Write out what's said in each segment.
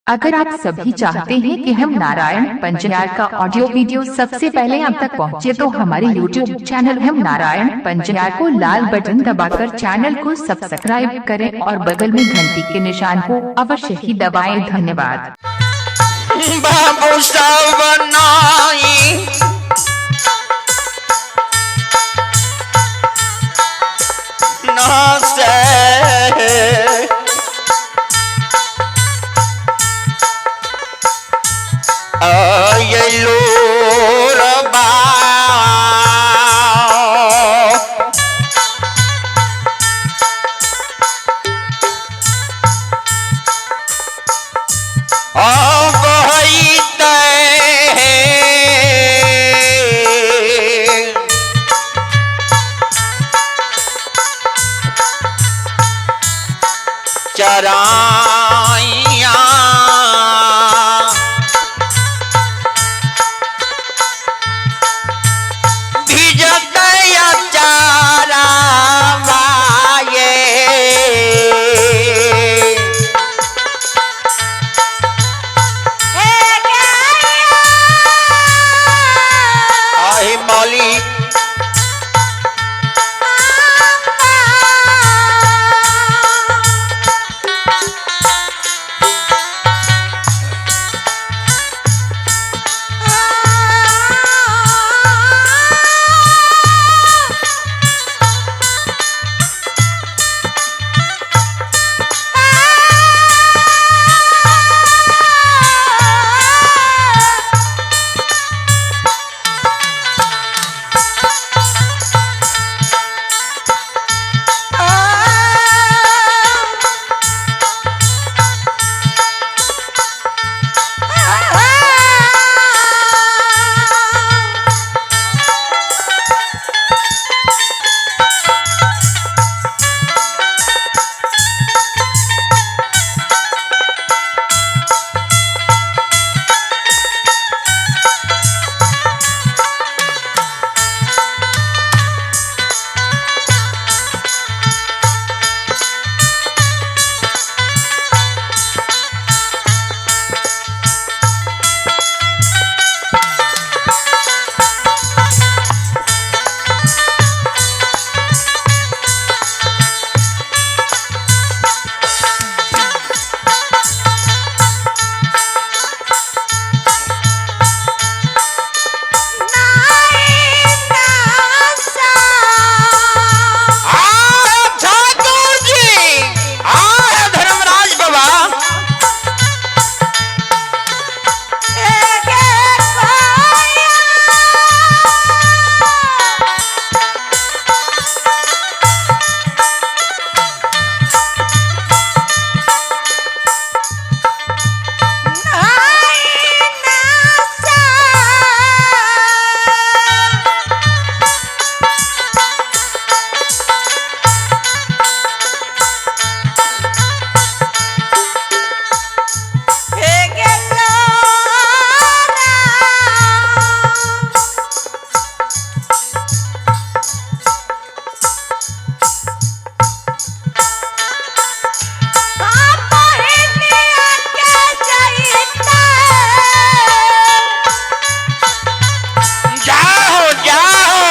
अगर आप सभी चाहते हैं कि हम नारायण पंचयार का ऑडियो वीडियो सबसे पहले आप तक पहुंचे तो हमारे YouTube channel हम नारायण पंचयार को लाल बटन दबाकर चैनल को सब्सक्राइब करें और बगल में घंटी के निशान को अवश्य ही दबाएं। धन्यवाद। बाबू सब नाई ना से आयलो रबा। चराइया भिजत चारा बाये। आहे मौली ठाकुर जी आ धर्मराज बाबा। जाओ जाओ।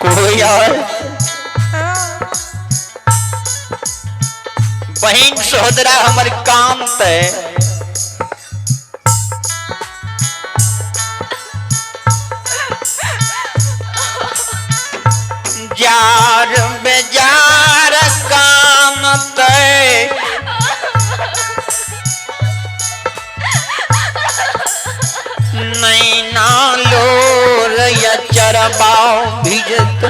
कोई और बहन सोदरा हमर काम ते जार बेजार काम ते नैना लोर चरबाओ भीजत।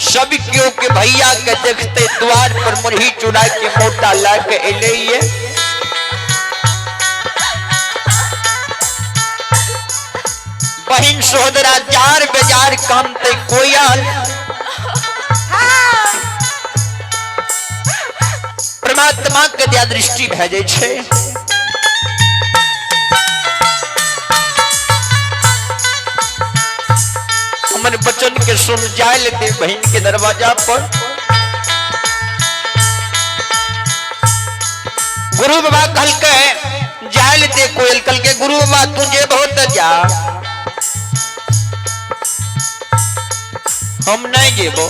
सब क्यों के भैया के देखते द्वार पर मुरही चुरा के मोटा ला के एले ये। बहिन सोदरा जार बेजार कामते कोयल। परमात्मा के दया दृष्टि भए जाइ छै। हमर वचन के सुन जाय लेते बहिन के दरवाजा पर। गुरु बाबा कहलकै जाय लेते कोयल, कहलकै गुरु बाबा तू जे बहुत जा, हम नहीं जेबो।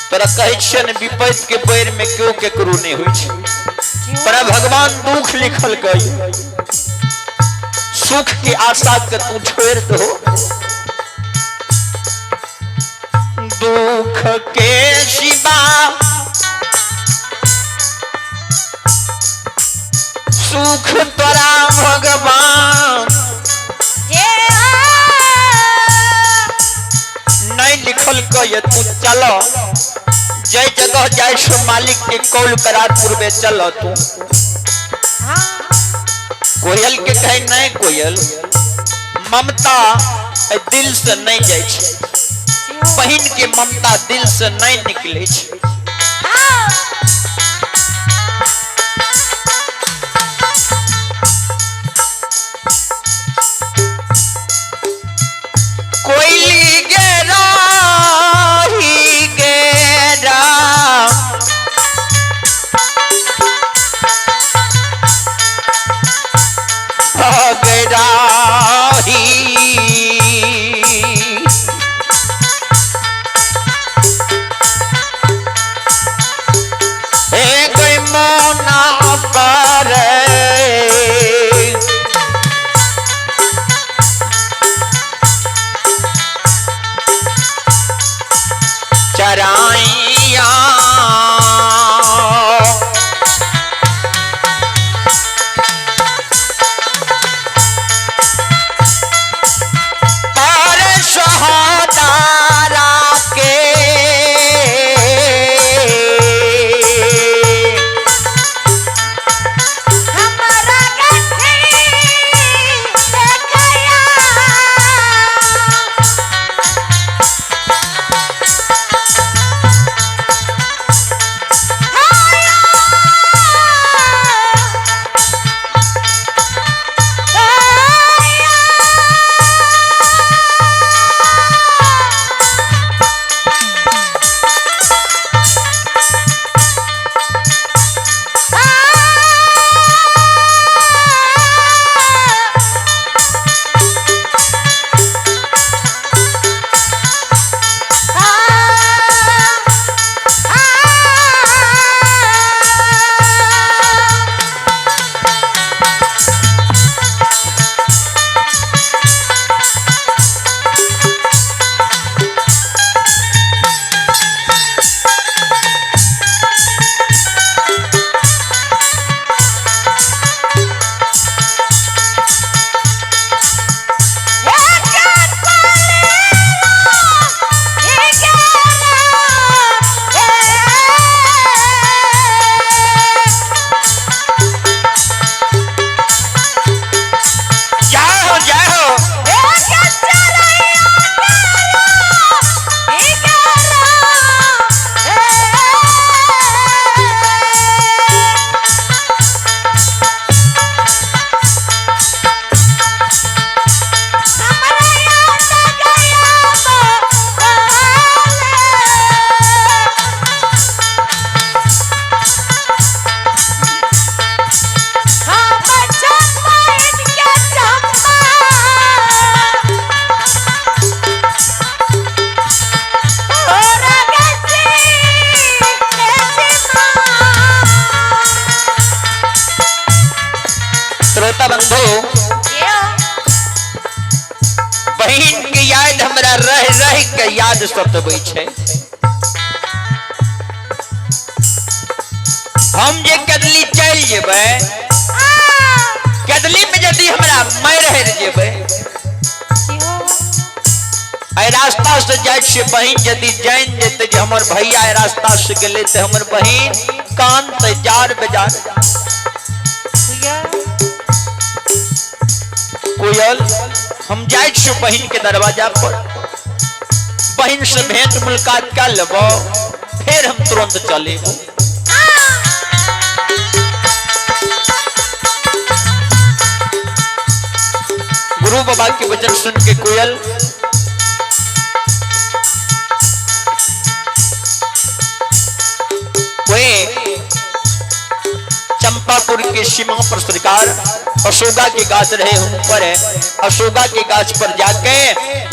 तोरा कहै छियै ने विपत्ति के पैर में केओ केकरो नहीं होइ छै। तोरा भगवान दुख लिखल कै, सुख के आशा के तू छोड़ दो। दुख के सिवा सुख तोरा भगवान नहीं लिखल कै, तू चलो जय जगह जाय सो मालिक के कौल करा पूर्वे चलो तू। कोयल के कहे नहीं कोयल, ममता दिल से नहीं जाय छै, बहिन के ममता दिल से नहीं निकले छै। कोयली गेरा ही गेरा गेरा ही एक मोना पर चराइया पर सहादारा के हमारा गठी देखया जय हो जय हो। श्रोता बंधु, बहिन के याद हमरा रह रह के याद सतबै छै। हम जे कदली चल जेबै, कदली बदली में यदि हमरा मरि हरि जेबै, एहि रास्ता से जाइ छियै, बहिन यदि जानि जेतै जे हमर भैया एहि रास्ता से गेलै तऽ हमर बहिन कानतै जार बेजार। कोयल, हम जाइ छियै बहिन के दरवाजा पर, बहिन से भेंट मुलाकात कर लेबो, फिर हम तुरंत चलेबो। गुरु बाबा के वचन सुन के कोयल वे चंपापुर के सीमा पर सरकार अशोका के गाछ रहे ऊपर है, अशोका के गाछ पर जाके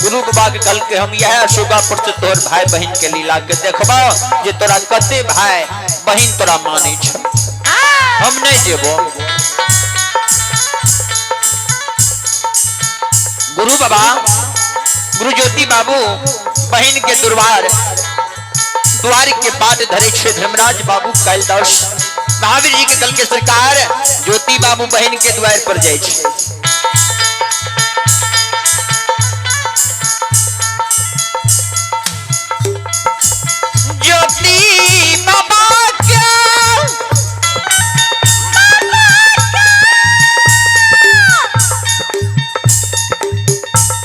गुरु बाबा के कल के हम यह अशोका पर से तोहर भाई बहन के लीला के देखबो जे तोरा कते भाई बहन तोरा मानै छ, हम नहीं जेबो। गुरु बाबा गुरु ज्योति बाबू बहन के दुर्वार द्वार के बाट धरे छे धर्मराज बाबू कैलदास महावीर जी के कल के सरकार ज्योति बाबू बहन के द्वार पर जाय छे। ज्योति बाबा के दुख लिखल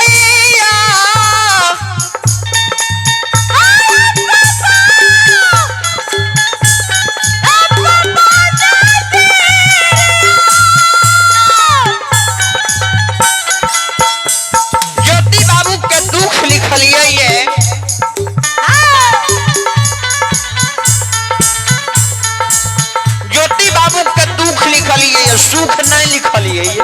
आइया, ज्योति बाबू के दुख लिखलिए ये, ज्योति बाबू के दुख लिखलिए ये, सुख नहीं लिखलिए ये।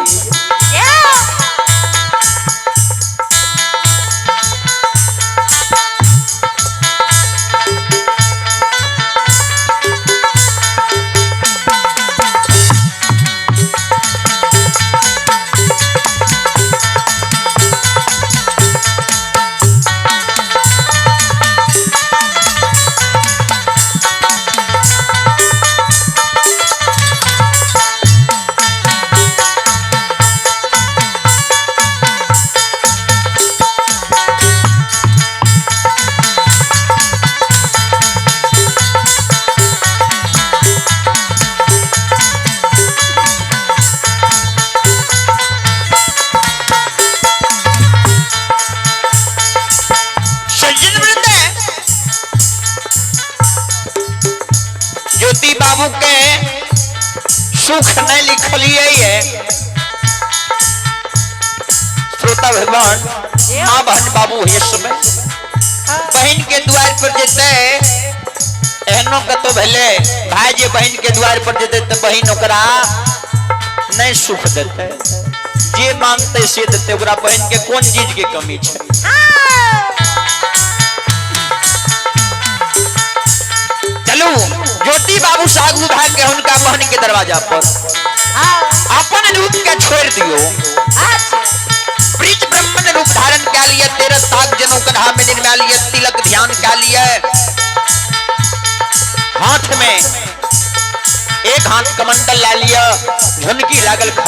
सज्जन वृंद, ज्योति बाबू के सुख नहीं लिखलिए ये। श्रोता भगवान माँ बहन बाबू ये समय बहन के द्वार पर जेते एहनो कतो भेले भाई जे बहन के द्वार पर जेते तो बहन ओकरा नहीं सुख देते, जे मांगते से देते, ओकरा बहन के कोन चीज के कमी छे। चलू ज्योति बाबू सागू भाग के उनका बहन के दरवाजा पर अपन रूप के छोड़ दियो, ब्रिज ब्राह्मण रूप धारण क्या लिए, 13 ताक जनों कन्हा में निर्मा लिए, तिलक ध्यान क्या लिए, हाथ में एक हाथ कमंडल ला लिया, झुनकी लागल।